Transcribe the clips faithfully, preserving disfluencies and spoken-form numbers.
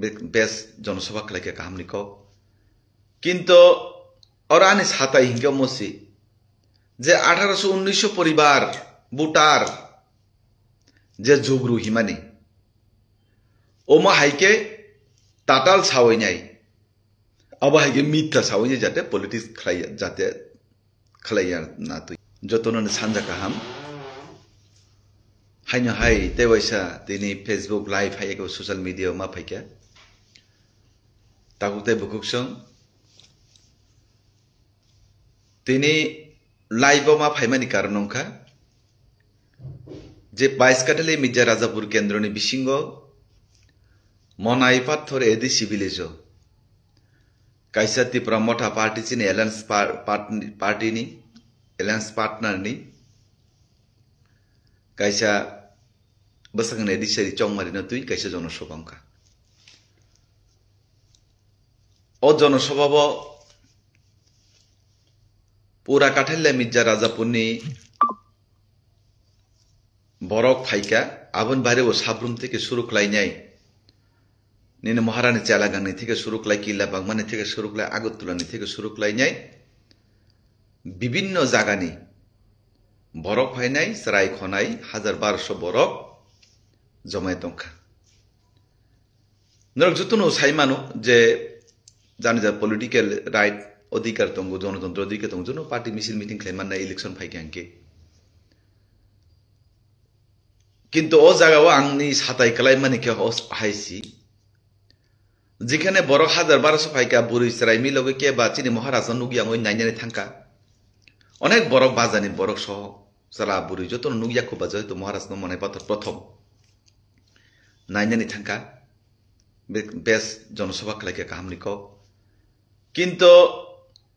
Be-, bes jonosabha khlaikha kahamni kok. Kinto oro ani satai hinkhe omo si je atharo unnish poribar voter je jugru himani, omo haikhe tatal sawi nai, abo haikhe mitha sawi nai, jate politics khlai, jate khlaiya na twi. Jotono ni sanja kaham. Haino hai tei waisa tini Facebook live hai eko social media o ma phaikha. Tabuk tei bukhuk song. Tini live o ma phaimani karon wngkha je bais Kathali Mija Rajapur kendroni bisingo Monai Pathor A D C village o kaisa Tipra Motha party chini alliance par-, part-, party ni alliance partner ni kaisa bwsakni A D C chongmari no twi kaisa jonosabha wngkha. O jonosabha bo pura Kathali Mija Rajapur ni borok phaikha, aboni bare bo Sabrum theke suru khlainai. Nini Maharani Chelagangni theke suru khlai, Killa Bangmani theke suru khlai, Agartala ni theke suru khlainai. Bibinno jagani borok phainai, chwrai khonai, hajar barosho borok jomai tongkha. Norok jotono sai mano je jani ja political right odhikar tongo, jonotontro odhikar tongo, jono party misil meeting khlai manna election phaikha hinkhe. Kintu o jaga o ang ni satai kwlai mani khe o hai si. Jikhane borok hajar barosho phaikha, bwrwi chwrai milogo khe ba chini Maharaj no nukya wngwi nainani thangkha. Onek borok bajani borok soho chwla bwrwi jotono nukya kho ba joto Maharaj no Monai Pathor prothom nainani thangkha. Be-, bes jonosabha khlaikha kahamni kok. Kintu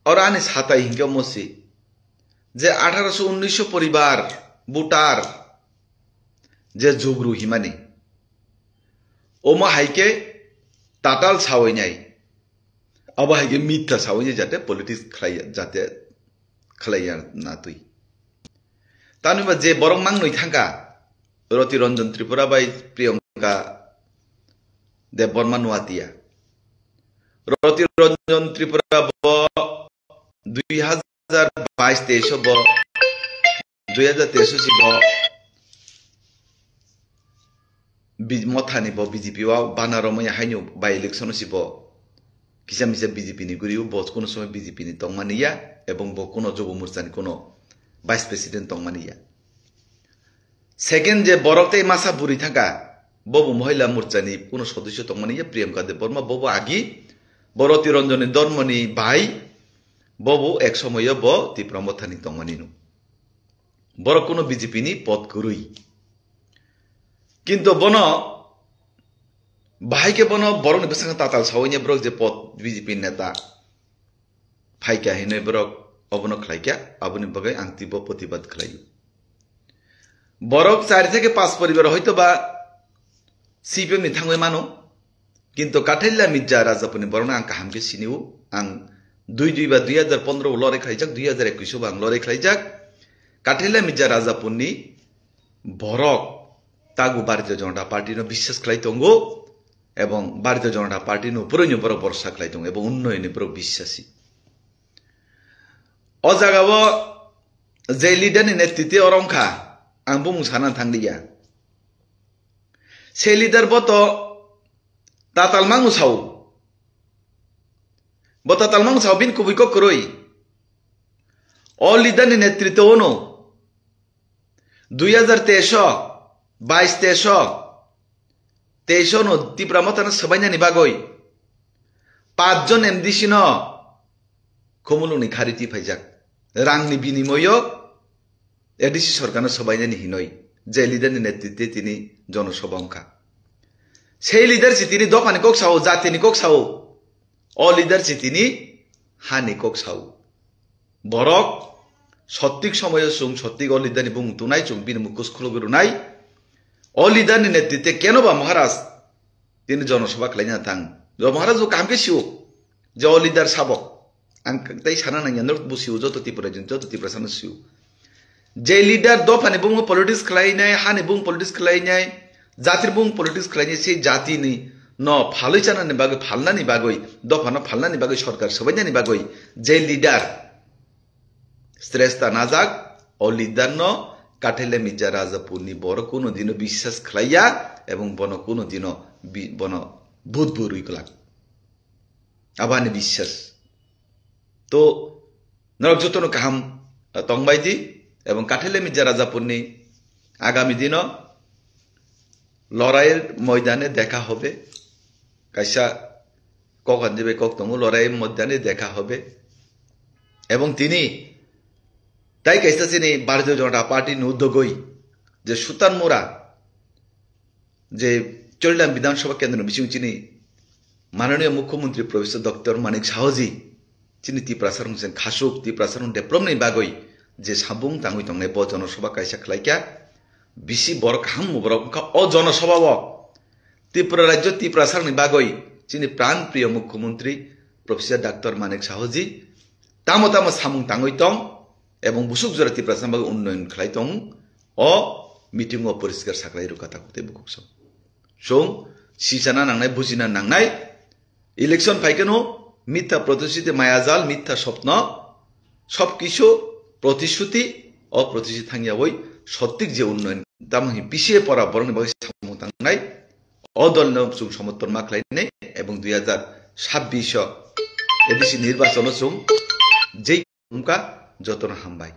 oro ani satai hinkhe omo si je atharo unnish poribar voter je jugru himani, omo haikhe tatal sawi nai, abo haikhe mitha sawi nai, jate politics khlaiya, jate khlaiya na twi. Tani ba je borok mangnoi thangkha, Roti Ranjan Tripura bai Priyanka Debbarma Nuatia. Roti Ranjan Tripura bo dui hajar bais teis o bo, dui hajar teis o si bo Bi-, Mothani bo B J P o bana romwi haino by election o si bo kisa misa B J P ni guri o, bo kuno somoi B J P ni tongmani ya, ebong bo kuno Jobo Morcha ni kuno vice president tongmani ya. Second je borok tei masa bwrwi thangkha, bo bo Mohila Morcha ni kuno sodosyo tongmani ya, Priyanka Debbarma, bo bo agi, bo Roti Ranjan ni dormo ni bai, bo bo ek somoyo bo Tipra Motha ni tongmani no. Borok kuno B J P ni pod kwrwi. Kintu bono bahai khe bono borokni bwskango tatal sawi borok je pod B J P neta phaikha hinwi borok obono khlaikha, aboni bagwi ang twibo protibad khlaio. Borok chari theke pas poribar hoito ba C P M ni thangwi mano, kintu Kathila Mirza Rajapurni borokno ang kaham khe sinio. Ang dui dui ba dui hajar pondro o lorry khlaijak, dui hajar ekwis o bo ang lorry khlaijak. Kathila Mirza Rajapurni borok tagu Bharatiya Janata Party no biswas khlai tongo, ebong Bharatiya Janata Party no puruni borok borsa khlai tongo, ebong unnayoni borok biswasi. O jaga o je leader ni netritwe oro wngkha, ang bumung sana thanglia. Se leader bo to tatal mangu sao. Bo tatal mangu sao, bini kubui kok kwrwi. O leader ni netritwe ono dui hajar teis o, bais teis o, teis o no Tipra Motha no swbainani bagwi pach jon M D C no Khumulwng ni khari twi phaijak. Rang ni binimoyo A D C sorkar no swbainani hinoi je leader ni netritwe tini jonosabha wngkha. Sei leader si tini dopha ni kok sao, jati ni kok sao. O leader si tini ha ni kok sao. Borok sottik somoyo chwng sottik o leader ni bumung tunai, chwng bini mukhus khulugwi rwnai. O leader ni netritwe keno ba Maharaj tini jonosabha khlaina thang. Jo Maharaj bo kaham khe sio je o leader sabo. Ang tei sana nangya, norok bo sio, joto Tripura, joto Tiprasa no sio. Je leader dopha ni bumung politics khlainai, ha ni bumung politics khlainai, jati ni bumung politics khlainai, sei jati ni no phalwi chanani bagwi, phalnani bagwi, dophano phalnani bagwi, sorkar swbainani bagwi je leader sresta najak, o leader no Kathele Mirza Rajapurni borok kuno dino biswas khlaiya ebong bono kuno dino bi-, bono budbu rwi kwlak. Abani biswas. To norok jotono kaham, eh, tongbai di ebong Kathele Mirza Rajapurni agami dino lorair moidane dekha hobe. Kaisa kok hanjibai kok tongo, lorair moidane dekha hobe. Ebong tini tai kaisa chini Bharatiya Janata Party ni udogoi je Sutan Mura je Chorilam Bidhan Sabha Kendro ni bising chini Mananiya Mukhyamantri Professor Doctor Manik Sahoji chini Tiprasa rong sen khasuk, Tiprasa rong development ni bagwi je sabung tangwi tongnai bo Jonosabha kaisa khlaikha. Bisi borok kaham borok wngkha o Jonosabha o. Tripura rajyo Tiprasa ni bagwi chini pran priyo Mukhyamantri Professor Doctor Manik Sahoji tamo tamo samung tangwi tong ebong busuk jora Tiprasa bagwi unnoyon khlai tong o meeting o poriskar saklai rwkha takhuk tei bukhuk song. Song sichana nangnai, bujina nangnai. Election phaikeno mitha protishuti, mayajal, mitha sopno, sob kisu protishuti, o protishuti thangyawi sotik je unnoyon tamo hi P C A pora borokni bagwi samung tangnai. O dolno chwng somorthon ma khlainai ebong dui hazar sabbish o A D C nirbachono chwng jei wngkha. Jotono hambai.